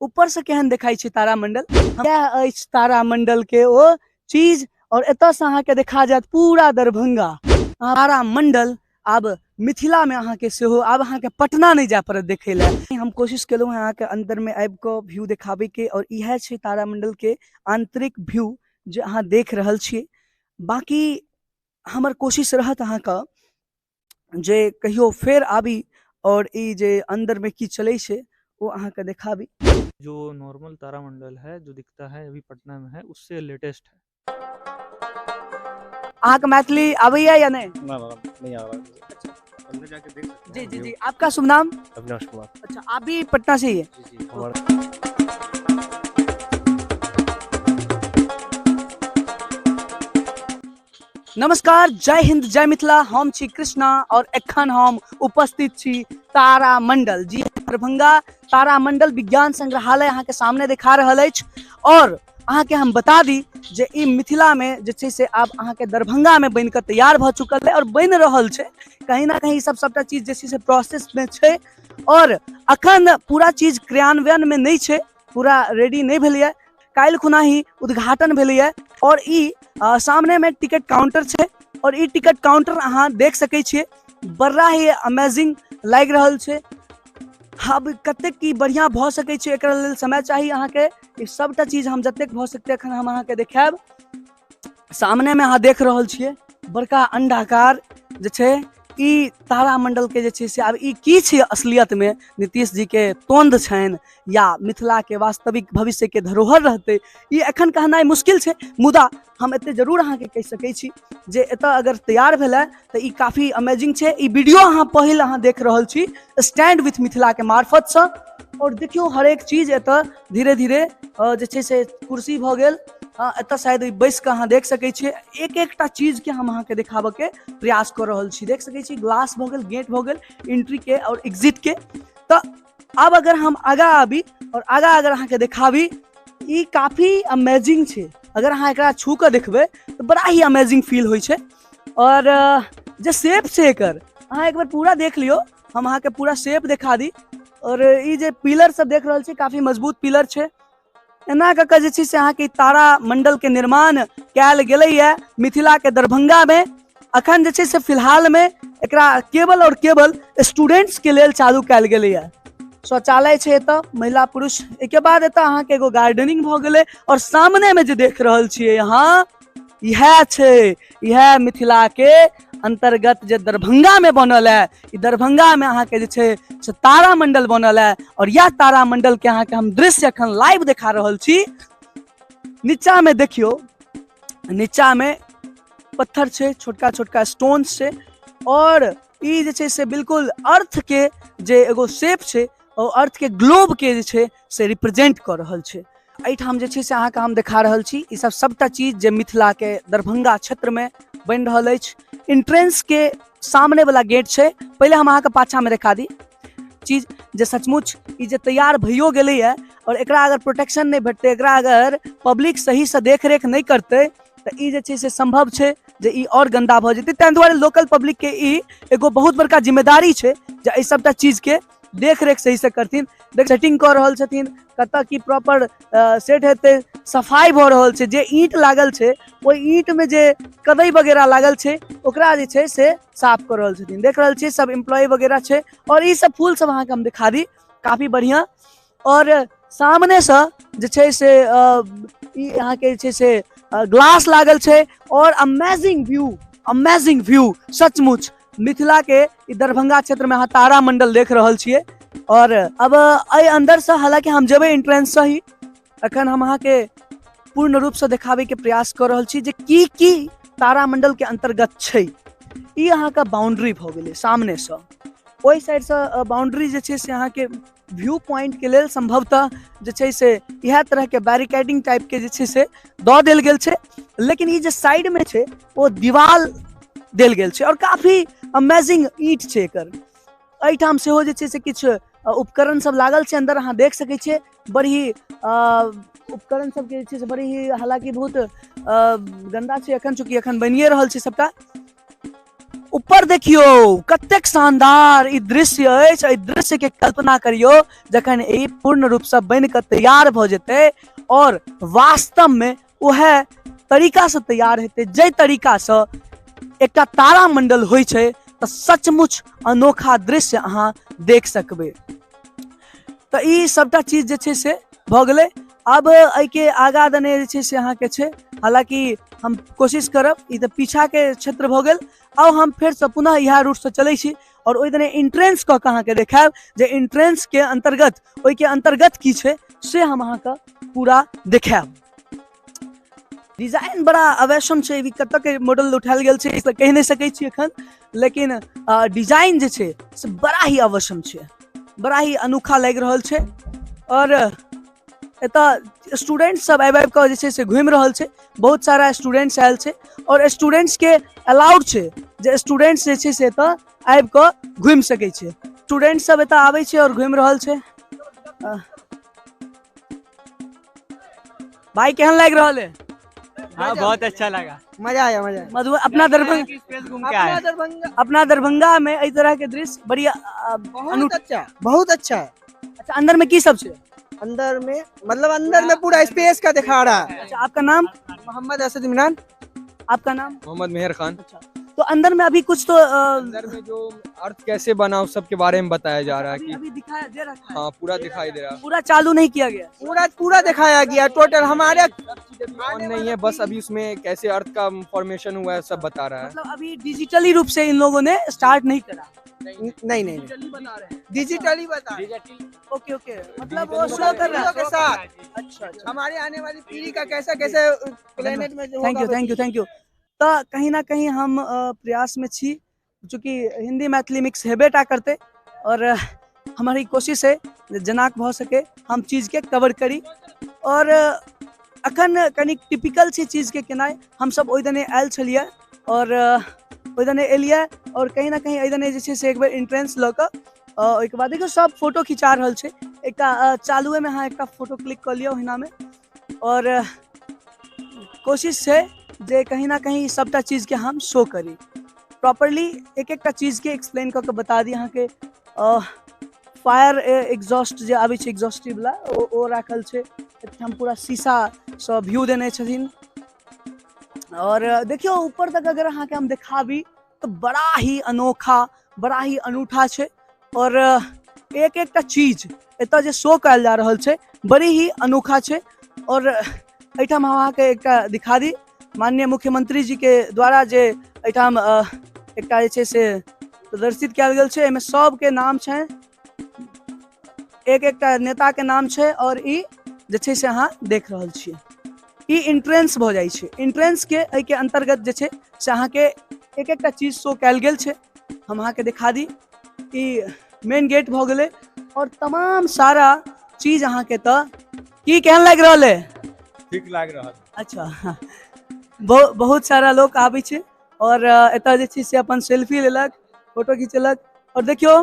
ऊपर से केहन देखाइ छै तारामंडल। इएह अछि तारामंडल के ओ चीज और एतऽ से अहाँके देखा जायत पूरा दरभंगा। तारामंडल आब मिथिला में अहाँके सेहो आब अहाँके पटना नहीं जाय पड़त देखै लए। हम कोशिश केलहुँ हँ अहाँके अंदर में आबि कऽ व्यू देखाबे के और इएह छै तारामंडल के आंतरिक व्यू जे अहाँ देख रहल छियै। बाकी हमर कोशिश रहत अहाँके जे कहियो फेर आबी और ई जे अंदर में की चलै छै ओ अहाँके देखाबी। जो नॉर्मल तारामंडल है जो दिखता है अभी पटना में है उससे लेटेस्ट है। अहाँके मैथिली आबैया या नहीं? ना ना नहीं आ रहा। अंदर जाके देख सकते जी हैं जी व्यू। जी, आपका शुभ नाम? अविनाश कुमार। अच्छा, आप भी पटना से ही है? जी जी, हमारा नमस्कार, जय हिंद, जय मिथिला। हम छी कृष्णा और एखन हम उपस्थित छी तारामंडल जी दरभंगा तारामंडल विज्ञान संग्रहालय अहाँके सामने देखा रहल अछि। और अहाँके हम बता दी जे ई मिथिला में जे छै से आब अहाँके दरभंगा में बनि कऽ तैयार भऽ चुकल है और बनि रहल छै। कहीं ना कहीं ई सब सबटा चीज जे छै से प्रोसेस में छै और अखन पूरा चीज क्रियान्वयन में नहीं छै, पूरा रेडी नहीं भेलैया। काल्हि खुना ही उद्घाटन भेलैया और ई सामने में टिकट काउंटर छै और ई टिकट काउंटर अहाँ देख सकै छियै, बड़ा ही अमेजिंग लागि रहल छै। आब कतेक की बढ़िया भऽ सकै छै एकरा लेल समय चाही अहाँके। ई सबटा चीज हम जतेक भऽ सकतै एखन हम अहाँके देखायब। सामने में अहाँ देख रहल छियै बड़का अंडाकार जे छै ई तारामंडल के जे छै से आब ई की छै असलियत में नीतीश जी के तोंद छनि या मिथिला के वास्तविक भविष्य के धरोहर रहतै, ई एखन कहनाइ मुश्किल छै। मुदा हम एते जरूर अहाँके कहि सकै छी जे एतऽ अगर तैयार भेलै तऽ ई काफी अमेजिंग छै। ई वीडियो अहाँ पहिल अहाँ देख रहल छी स्टैंड विथ मिथिला के मार्फतसँ। और देखियौ हरेक चीज एतऽ धीरे धीरे जे छै से कुर्सी भऽ गेल, एतऽ शायद बैस कऽ अहाँ देख सकै छियै। एक एकटा चीज के हम अहाँके देखाबऽ के प्रयास कऽ रहल छी। देख सकै छी ग्लास भऽ गेल, गेट भऽ गेल एंट्री के और एग्जिट के। तऽ आब अगर हम आगाँ आबी और आगाँ अगर अहाँके देखाबी, ई काफी अमेजिंग छै। अगर अहाँ एकरा छू कऽ देखबै तऽ बड़ा ही अमेजिंग फील होइ छै। और जे शेप छै एकर अहाँ एक बेर पूरा देख लियौ, हम अहाँके पूरा शेप देखा दी। और ई जे पिलर सब देख रहल छी काफी मजबूत पिलर छै। एना कऽ कऽ जे छै से अहाँके तारामंडल के निर्माण कयल गेलैया मिथिला के दरभंगा में। अखन जे छै से फिलहाल में एकरा केवल और केवल स्टूडेंट्स के लेल चालू कयल गेलैया। शौचालय छै एतऽ महिला पुरुष। एहिके बाद एतऽ अहाँके एगो गार्डनिंग भऽ गेलै और सामने में जे देख रहल छियै अहाँ इएह छै, इएह मिथिला के अंतर्गत जे दरभंगा में बनल है। ई दरभंगा में अहाँके जे छै से तारामंडल बनल है और यह तारामंडल के अहाँके हम दृश्य एखन लाइव देखा रहल छी। नीचा में देखियौ, नीचा में पत्थर छै, छोटका छोटका स्टोन्स छै और ई जे छै से बिल्कुल अर्थ के जे एगो शेप छै ओ अर्थ के ग्लोब के जे छै से रिप्रेजेंट कऽ रहल छै। एहिठाम जे छै से अहाँके हम देखा रहल छी ई सब सबटा चीज जे मिथिला के दरभंगा क्षेत्र में बनि रहल अछि। एंट्रेंस के सामने वाला गेट छै, पहिले हम अहाँके पाछा में देखा दी चीज जे सचमुच ई जे तैयार भइयो गेलैया और एकरा अगर प्रोटेक्शन नहि भेटतै, एकरा अगर पब्लिक सही से देखरेख नहि करतै तऽ ई जे छै से संभव छै जे ई और गंदा भऽ जेतै। ताहि दुआरे लोकल पब्लिक के ई एगो बहुत बड़का जिम्मेदारी छै जे एहि सबटा चीज के देखरेख सही से करथिन। देख सेटिंग कऽ रहल छथिन, कतऽ की प्रॉपर सेट हेतै, सफाई भऽ रहल छै। जे ईंट लागल छै ओहि ईंट में जे कदई वगैरह लागल छै ओकरा जे छै से साफ कऽ रहल छथिन। देख रहल छियै सब एम्प्लॉय वगैरह छै और ई सब फूल सब अहाँके हम देखा दी काफी बढ़िया। और सामने से जे छै से ई अहाँके जे छै से ग्लास लागल छै और अमेजिंग व्यू, अमेजिंग व्यू। सचमुच मिथिला के ई दरभंगा क्षेत्र में अहाँ तारामंडल देख रहल छियै। और अब एहि अंदर से हालांकि हम जेबै एंट्रेंस से ही, अखन हम अहाँके पूर्ण रूप से देखाबे के प्रयास कऽ रहल छी जे की की तारामंडल के अंतर्गत छै। ई अहाँके बाउंड्री भऽ गेलै सामने से, ओहि साइड से बाउंड्री जे छै से अहाँके व्यू पॉइंट के लेल संभवतः जे छै से इएह तरह के बैरिकेडिंग टाइप के जे छै से दऽ देल गेल छै। लेकिन ई जे साइड में छै ओ दीवाल देल गेल छै और काफी अमेजिंग ईंट छै एकर। एहिठाम सेहो जे छै से किछु उपकरण सब लागल छै अंदर, अहाँ देख सकै छियै। बड़ी ही उपकरण सबके जे छै से बड़ी ही, हालांकि बहुत गंदा छै एखन, चूँकि एखन बनिए रहल छै सबटा। ऊपर देखियो कतेक शानदार ई दृश्य अछि। एहि दृश्य के कल्पना करियो जखन ई पूर्ण रूप से बन के तैयार भ जेतै और वास्तव में वह तरीका से तैयार हेतै जाहि तरीका से एकटा तारामंडल होइ छै, तऽ सचमुच अनोखा दृश्य अहाँ देख सकबै। तऽ ई सबटा चीज जे छै से भऽ गेलै। अब एहिके आगा दने जे छै से अहाँके छै, हालांकि हम कोशिश करब, ई तऽ पीछाके क्षेत्र भऽ गेल। आब हम फेरसँ पुनः इएह रूटसँ चलै छी और ओहि दने एंट्रेंस कऽ के अहाँके देखायब जे एंट्रेंस के अंतर्गत ओहिके अंतर्गत की छै से हम अहाँके पूरा देखायब। डिजाइन बड़ा अवैषम छै, ई कतऽ के मॉडल उठायल गेल छै तऽ कहि नहि सकै छी एखन, लेकिन डिजाइन जे छै से बड़ा ही अवश्यम छै, बड़ा ही अनोखा लागि रहल छै। और एतऽ स्टूडेंट सब आबि आबि कऽ जे छै से घुमि रहल छै, बहुत सारा स्टूडेंट्स आयल छै और स्टूडेंट्स के अलाउड छै जे स्टूडेंट्स जे छै से एतऽ आबि कऽ घुमि सकै छै। स्टूडेंट सब एतऽ आबै छै और घुमि रहल छै। भाई केहन लागि रहल है? हाँ, बहुत अच्छा लगा, मजा आया, मजा आया। मधुबनी अपना दरभंगा स्पेस घूम के आए। अपना दरभंगा में एहि तरह के दृश्य बड़ी बहुत अच्छा, बहुत अच्छा है। अच्छा, अंदर में की सब छै? अंदर में मतलब अंदर में पूरा स्पेस का दिखा रहा है। अच्छा, आपका नाम? मोहम्मद असद इमरान। आपका नाम? मोहम्मद मेहर खान। अच्छा, तो अंदर में अभी कुछ तो अंदर में जो अर्थ कैसे बना उस सब के बारे में बताया जा रहा है कि अभी दिखाया दे रखा है। हाँ, पूरा दिखाई दे रहा है, पूरा चालू नहीं किया गया, पूरा पूरा दिखाया गया टोटल। हमारे ऑन नहीं है, बस अभी उसमें कैसे अर्थ का फॉर्मेशन हुआ है सब बता रहा है। मतलब अभी डिजिटली रूप से इन लोगों ने स्टार्ट नहीं करा। नहीं नहीं, डिजिटली बता रहे हैं। ओके ओके, मतलब वो शो कर रहा है के साथ। अच्छा अच्छा, हमारे आने वाली पीढ़ी का कैसा कैसे प्लेनेट में। Thank you thank you thank you. तऽ कहीं ना कहीं हम प्रयास में छी, चूँकि हिंदी मैथिली मिक्स हेबे टा करते और हमारी कोशिश है जेनाक भऽ सके हम चीजके कवर करी। और अखन कनी टिपिकल छै चीजके केनाइ। हमसब ओहि दने आयल छलियै और ओहि दने एलियै और कहीं ना कहीं एहि दने जे छै से एक बेर एंट्रेंस लऽ कऽ ओहिके बाद देखियौ सब फोटो खिंचा रहल छै। एकटा चालुएमे अहाँ एकटा फोटो क्लिक कऽ लिअ ओहिनामे। और कोशिश छै जे कहीं ना कहीं सबटा चीजके हम शो करी प्रॉपरली, एक एकटा चीजके एक्सप्लेन कऽ के बता दी अहाँके। फायर एग्जॉस्ट जे आबै छै एग्जॉस्टिवला ओ राखल छै। एकठाम पूरा शीशासँ व्यू देने छथिन। और देखियौ ऊपर तक अगर अहाँके हम देखाबी तऽ बड़ा ही अनोखा, बड़ा ही अनूठा छै। और एक एकटा चीज एतऽ जे शो कयल जा रहल छै बड़ी ही अनोखा छै। और एहिठाम हम अहाँके एकटा दिखा दी, माननीय मुख्यमंत्री जी के द्वारा जे एहिठाम एकटा जे छै से प्रदर्शित कयल गेल छै। एहिमे सबके नाम छै, एक एकटा नेता के नाम छै। और ई जे छै से अहाँ देख रहल छियै ई एंट्रेंस भऽ जाइ छै। एंट्रेंस के एहिके अंतर्गत जे छै से अहाँके एक एकटा चीज शो कयल गेल छै। हम अहाँके दिखा दी, ई मेन गेट भऽ गेलै और तमाम सारा चीज अहाँके। तऽ की केहन लागि रहल है? ठीक लागि रहल। अच्छा, बहुत सारा लोक आबै छै और एतऽ जे छै से अपन सेल्फी लेलक, फोटो खिंचेलक। और देखियौ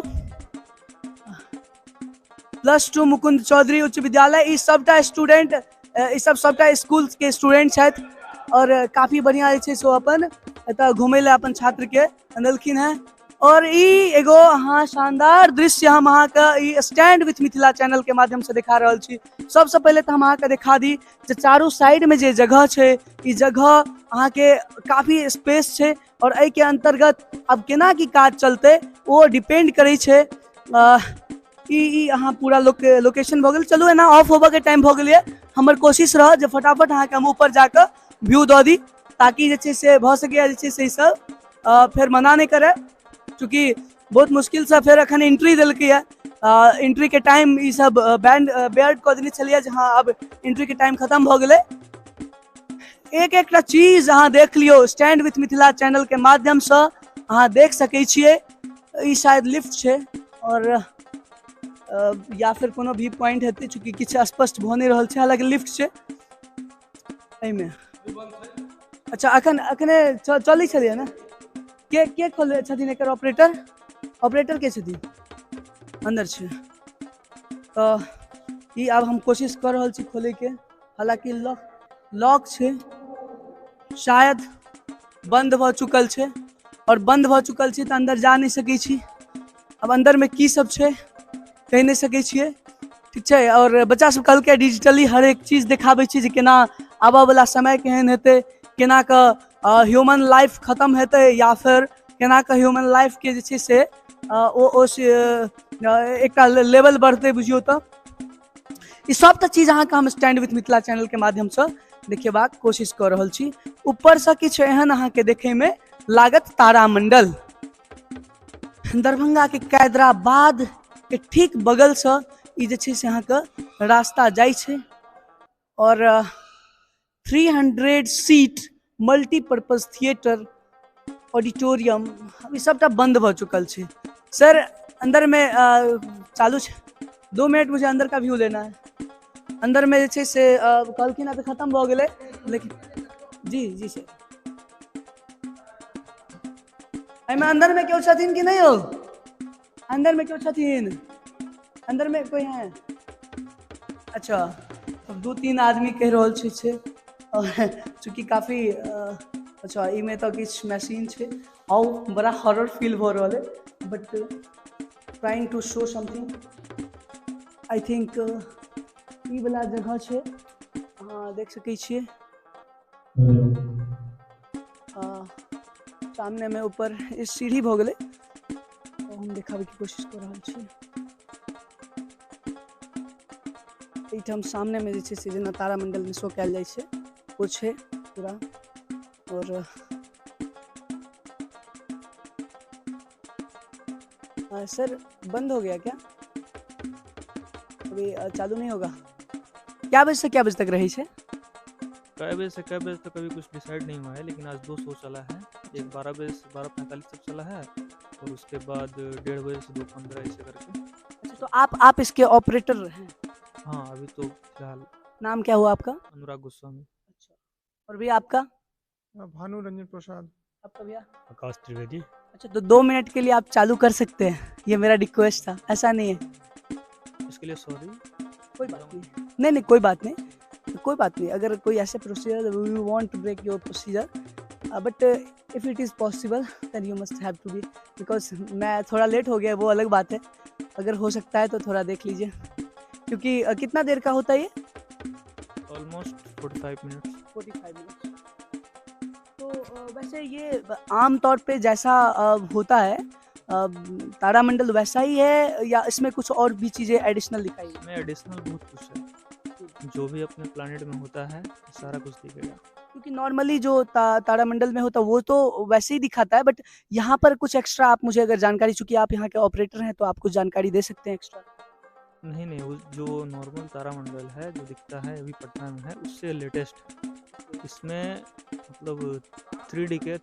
+2 मुकुंद चौधरी उच्च विद्यालय, ई सबटा स्टूडेंट, ई सब सबटा स्कूल के स्टूडेंट छथि और काफी बढ़िया जे छै से ओ अपन एतऽ घुमै लए अपन छात्र के अनलखिन हेँ। और ई एगो अहाँ शानदार दृश्य हम अहाँके E stand with Mithila channel के माध्यम से देखा रहल छी। सबसँ पहिले तऽ हम अहाँके देखा दी जे चारू साइड में जे जगह छै, ई जगह अहाँके काफी स्पेस छै और एहिके अंतर्गत अब केना की काज चलतै ओ डिपेंड करै छै। ई अहाँ पूरा लोकेशन भऽ गेल। चलू एना ऑफ होबऽके टाइम भऽ गेलैए। हमर कोशिश रहत जे फटाफट अहाँके हम ऊपर जाकऽ व्यू दऽ दी ताकि जे छै से भऽ सकैए जे छै से ई सब फेर मना नहि करय, चूँकि बहुत मुश्किलसँ फेर एखन एंट्री देलकैए। एंट्री के टाइम ई सब बैंड कऽ देने छलियै जे हाँ अब एंट्री के टाइम खत्म भऽ गेलै। एक एकटा चीज अहाँ देख लियौ स्टैंड विथ मिथिला चैनल के माध्यमसँ अहाँ देख सकै छियै। ई शायद लिफ्ट छै और या फिर कोनो भी पॉइंट हेतै, चूँकि किछु स्पष्ट भऽ नहि रहल छै, हालांकि लिफ्ट छै एहिमे। अच्छा, अखन अखने चलै छलियै ने? के खोले छथिन एकर ऑपरेटर? ऑपरेटर के छथिन? अंदर छै। तऽ ई आब हम कोशिश कऽ रहल छी खोलैके, हालांकि लॉक छै, शायद बंद भऽ चुकल छै। और बंद भऽ चुकल छै, तऽ अंदर जा नहि सकै छी। अब अंदर में की सब छै कहि नहि सकै छियै, ठीक छै। और बच्चा सब कहलकै डिजिटली हर एक चीज देखाबै छै जे केना आबऽ वाला समय केहन हेतै, केना कऽ ह्यूमन लाइफ खत्म हेतै या फिर केना कऽ ह्यूमन लाइफ के जे छै से ओ एकटा लेवल बढ़तै बुझियौ। तऽ ई सब तऽ चीज अहाँके हम स्टैंड विथ मिथिला चैनल के माध्यमसँ देखेबाक कोशिश कऽ रहल छी। ऊपरसँ किछु एहन अहाँके देखैमे लागत तारामंडल। दरभंगा के कैदराबाद के ठीक बगलसँ ई जे छै से अहाँके रास्ता जाइ छै। और 300 सीट मल्टीपर्पज थिएटर ऑडिटोरियम ई सबटा बंद भऽ चुकल छै। सर अंदर में चालू छै, 2 मिनट मुझे अंदर का व्यू लेना है। अंदर में जे छै से कहलखिन तऽ खत्म भऽ गेलै, लेकिन जी जी सर एहिमे अंदर में केओ छथिन कि नहीं हो? अंदर में केओ छथिन? अंदर में कोई है? अच्छा, अब 2-3 आदमी कहि रहल छै। और चूँकि काफी अच्छा एहिमे तऽ किछु मशीन छै और बड़ा हॉरर फील भऽ रहल है, but trying to show something I think ई वाला जगह छै, अहाँ देख सकै छियै। सामने में ऊपर सीढ़ी भऽ गेलै, हम देखाबैके कोशिश कऽ रहल छी। एहिठाम सामने में जे छै से जेना तारामंडल में शो कयल जाइ छै ओ छै पूरा। और सर बंद हो गया क्या? अभी चालू नहीं होगा? क्या बजे से क्या बजे तक रही है? कै बजे से कै बजे तक अभी कुछ डिसाइड नहीं हुआ है, लेकिन आज 2 शो चला है। एक 12 बजे से 12:45 तक चला है और उसके बाद 1:30 बजे से 2:15 ऐसे करके। अच्छा, तो आप इसके ऑपरेटर हैं? हाँ, अभी तो फिलहाल। नाम क्या हुआ आपका? अनुराग गोस्वामी। अच्छा, और भैया आपका? भानु रंजन प्रसाद। आपका भैया? आकाश त्रिवेदी। अच्छा, तो 2 मिनट के लिए आप चालू कर सकते हैं, ये मेरा रिक्वेस्ट था, ऐसा नहीं है। इसके लिए सॉरी। कोई बात नहीं, नहीं नहीं कोई बात नहीं, कोई बात नहीं। अगर कोई ऐसे procedure, we want to break your procedure, but if it is possible then you must have to be, because मैं थोड़ा लेट हो गया वो अलग बात है, अगर हो सकता है तो थोड़ा देख लीजिए, क्योंकि कितना देर का होता है ये? Almost 45 minutes. 45 मिनट्स। तो वैसे ये आम तौर पे जैसा होता है तारामंडल वैसा ही है या इसमें कुछ और भी चीज़ें एडिशनल दिखाई? इसमें एडिशनल बहुत कुछ है, जो भी अपने प्लानिट में होता है सारा कुछ दिखेगा। क्योंकि नॉर्मली जो तारामंडल में होता है वो तो वैसे ही दिखाता है, बट यहाँ पर कुछ एक्स्ट्रा आप मुझे अगर जानकारी, चूँकि आप यहाँ के ऑपरेटर हैं तो आप कुछ जानकारी दे सकते हैं एक्स्ट्रा? नहीं नहीं, वो जो नॉर्मल तारामंडल है जो दिखता है अभी पटना में है उससे लेटेस्ट है। इसमें मतलब 3D के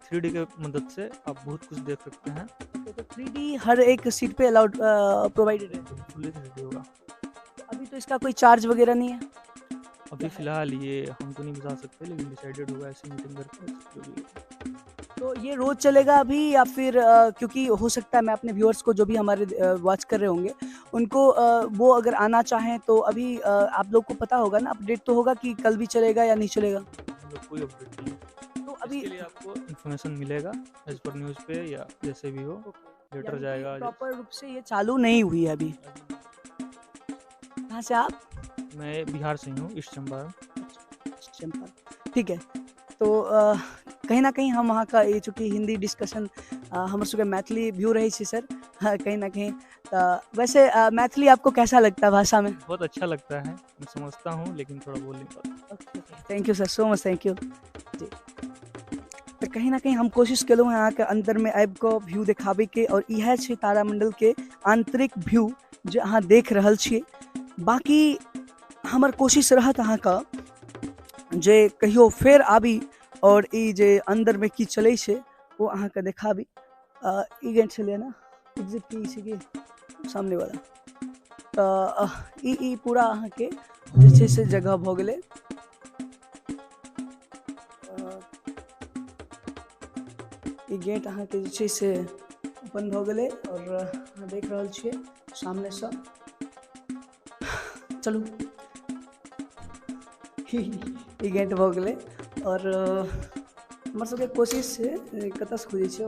मदद से आप बहुत कुछ देख सकते हैं। तो 3D हर एक सीट पे अलाउड प्रोवाइडेड है? फुल्ली 3D होगा। तो अभी तो इसका कोई चार्ज वगैरह नहीं है? अभी फिलहाल ये हम तो नहीं बता सकते, लेकिन डिसाइडेड होगा ऐसी मीटिंग करके जो भी। तो ये रोज़ चलेगा अभी या फिर क्योंकि हो सकता है मैं अपने व्यूअर्स को जो भी हमारे वॉच कर रहे होंगे उनको वो अगर आना चाहें तो अभी आप लोग को पता होगा ना, अपडेट तो होगा कि कल भी चलेगा या नहीं चलेगा? कोई अपडेट नहीं है। तो अभी इसके लिए आपको इन्फॉर्मेशन मिलेगा एज पर न्यूज़ पे या जैसे भी हो, लेटर जाएगा। प्रॉपर रूप से ये चालू नहीं हुई है अभी। कहाँ से आप? मैं बिहार से हूँ, ईस्ट चंपारण। ईस्ट चंपारण, ठीक है। तो कहीं ना कहीं हम वहाँ का ये चूँकि हिंदी डिस्कशन हमर सबके मैथिली व्यू रही छी सर, हाँ, कहीं ना कहीं। तो वैसे मैथिली आपको कैसा लगता है भाषा में? बहुत अच्छा लगता है, मैं समझता हूँ लेकिन थोड़ा बोल नहीं पाता। Thank you sir, so much thank you जी। तो कहीं ना कहीं हम कोशिश कलहुँ हैं अहाँके अंदरमे आबिकऽ व्यू देखाबैके, और इएह छै तारामंडलके आंतरिक व्यू जे अहाँ देख रहल छियै। बाकी हमर कोशिश रहत अहाँके जे कहियो फेर आबी और ई जे अंदरमे की चलै छै ओ अहाँके देखाबी। ई गेट छलै ने एग्जिट की छै कि सामने वाला, तऽ ई पूरा अहाँके जे छै से जगह भऽ गेलै। ई गेट अहाँके जे छै से ओपन भऽ गेलै और अहाँ देख रहल छियै सामनेसँ। चलू ई गेट भऽ गेलै और हमर सबके कोशिश छै कतऽसँ खुजै छै।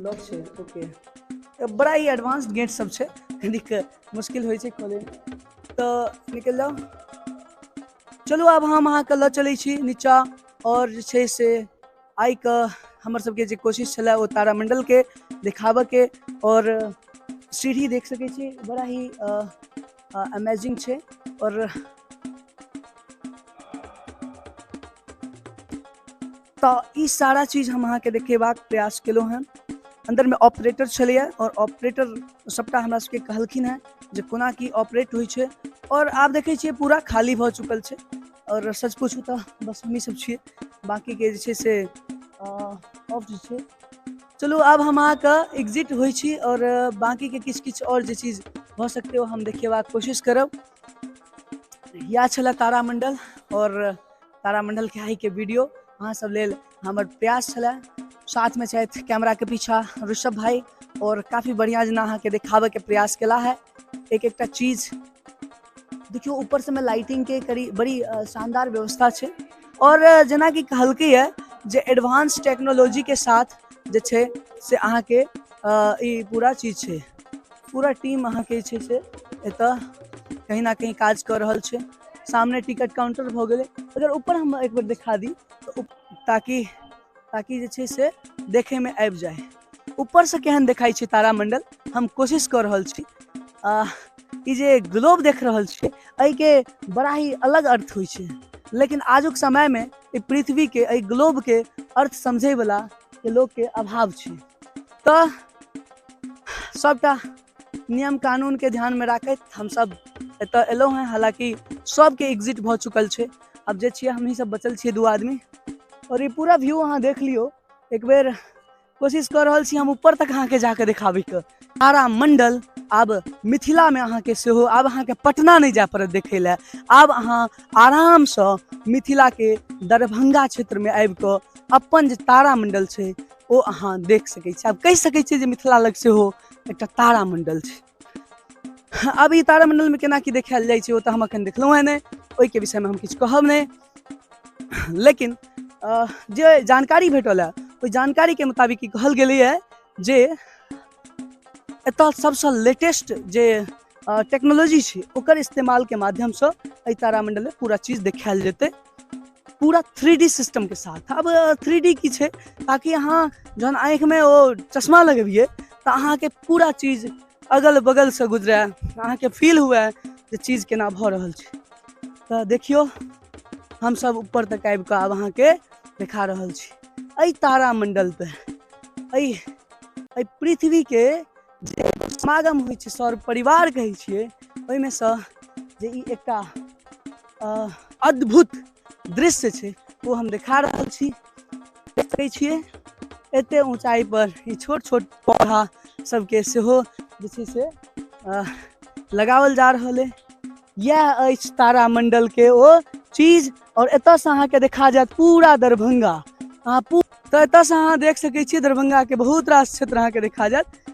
लॉक छै। ओके, बड़ा ही एडवांस्ड गेट सब छै, कनिक मुश्किल होइ छै खोलैमे। तऽ निकलि जाउ। चलू आब हम अहाँके लऽ चलै छी नीचाँ। और जे छै से आइके हमर सबके जे कोशिश छलै ओ तारामंडलके देखाबऽके। और सीढ़ी देख सकै छी, बड़ा ही अमेजिंग छै। और तऽ ई सारा चीज हम अहाँके देखेबाक प्रयास केलहुँ हँ। अंदरमे ऑपरेटर छलैए और ऑपरेटर सबटा हमरा सबके कहलखिन हँ जे कोना की ऑपरेट होइ छै। और आब देखै छियै पूरा खाली भऽ चुकल छै। और सच पूछू तऽ बस हमही सब छियै, बाकीके जे छै से ऑफ जे छै। चलू आब हम अहाँके एग्जिट होइ छी और बाकीके किछु किछु और जे चीज भऽ सकतै ओ हम देखेबाक कोशिश करब। इएह छलै तारामंडल और तारामंडलके आइके वीडियो अहाँ सब लेल हमर प्रयास छलै। साथमे छथि कैमराके पीछा ऋषभ भाई और काफ़ी बढ़िया जेना अहाँके देखाबैके प्रयास केला है। एक एकटा चीज देखियौ, ऊपर से में लाइटिंग के करी बड़ी शानदार व्यवस्था छै। और जेनाकि कहलकै है जे एडवांस टेक्नोलॉजी के साथ जे छै से अहाँके ई पूरा चीज छै। पूरा टीम अहाँके जे छै से एतऽ कहीं ना कहीं काज कऽ रहल छै। सामने टिकट काउंटर भऽ गेलै। अगर ऊपर हम एक बेर देखा दी तऽ ताकि ताकि जे छै से देखैमे आबि जाय। ऊपरसँ केहन देखाइ छै तारामंडल, हम कोशिश कऽ रहल छी। ई जे ग्लोब देख रहल छियै एहिके बड़ा ही अलग अर्थ होइ छै, लेकिन आजुक समयमे ई पृथ्वीके एहि ग्लोबके अर्थ समझैवला के लोकके अभाव छै। तऽ सबटा नियम कानूनके ध्यानमे राखैत हमसब एतऽ एलहुँ हँ। हालाँकि सबके एग्जिट भऽ चुकल छै, आब जे छियै हमही सब बचल छियै 2 आदमी। और ई पूरा व्यू अहाँ देख लियौ एक बेर। कोशिश कऽ रहल छी हम ऊपर तक अहाँके जाके देखाबैके। तारामंडल आब मिथिलामे अहाँके सेहो, आब अहाँके पटना नहि जाय पड़त देखै लए, आब अहाँ आरामसँ मिथिलाके दरभंगा क्षेत्रमे आबिकऽ अपन जे तारामंडल छै ओ अहाँ देख सकै छी। आब कहि सकै छियै जे मिथिला लग सेहो एकटा तारामंडल छै। आब ई तारामंडलमे केना की देखायल जाइ छै ओ तऽ हम एखन देखलहुँ हँ नहि, ओहिके विषयमे हम किछु कहब नहि। लेकिन जे जानकारी भेटल है ओहि जानकारीके मुताबिक ई कहल गेलैए जे एतऽ सबसँ लेटेस्ट जे टेक्नोलॉजी छै ओकर इस्तेमालके माध्यमसँ एहि तारामंडलमे पूरा चीज देखायल जेतै, पूरा 3D सिस्टमके साथ। आब 3D की छै, ताकि अहाँ जहन आँखिमे ओ चश्मा लगबियै तऽ अहाँके पूरा चीज अगल बगलसँ गुजरै, अहाँके फील हुए जे चीज केना भऽ रहल छै। तऽ देखियौ हमसब ऊपर तक आबिकऽ आब अहाँके देखा रहल छी एहि तारामंडल पे, एहि पृथ्वीके जे समागम होइ छै, सौर परिवार कहै छियै, ओहिमे सँ जे ई एकटा अद्भुत दृश्य छै ओ हम देखा रहल छी। देखै छियै एते ऊँचाइ पर ई छोट छोट पौधा सबके सेहो जे छै से लगाओल जा रहल अइ। इएह अछि तारामंडल के ओ चीज। और एतऽसँ अहाँके देखा जायत पूरा दरभंगा। अहाँ तऽ एतऽसँ अहाँ देख सकै छियै दरभंगाके बहुत रास क्षेत्र अहाँके देखा जायत।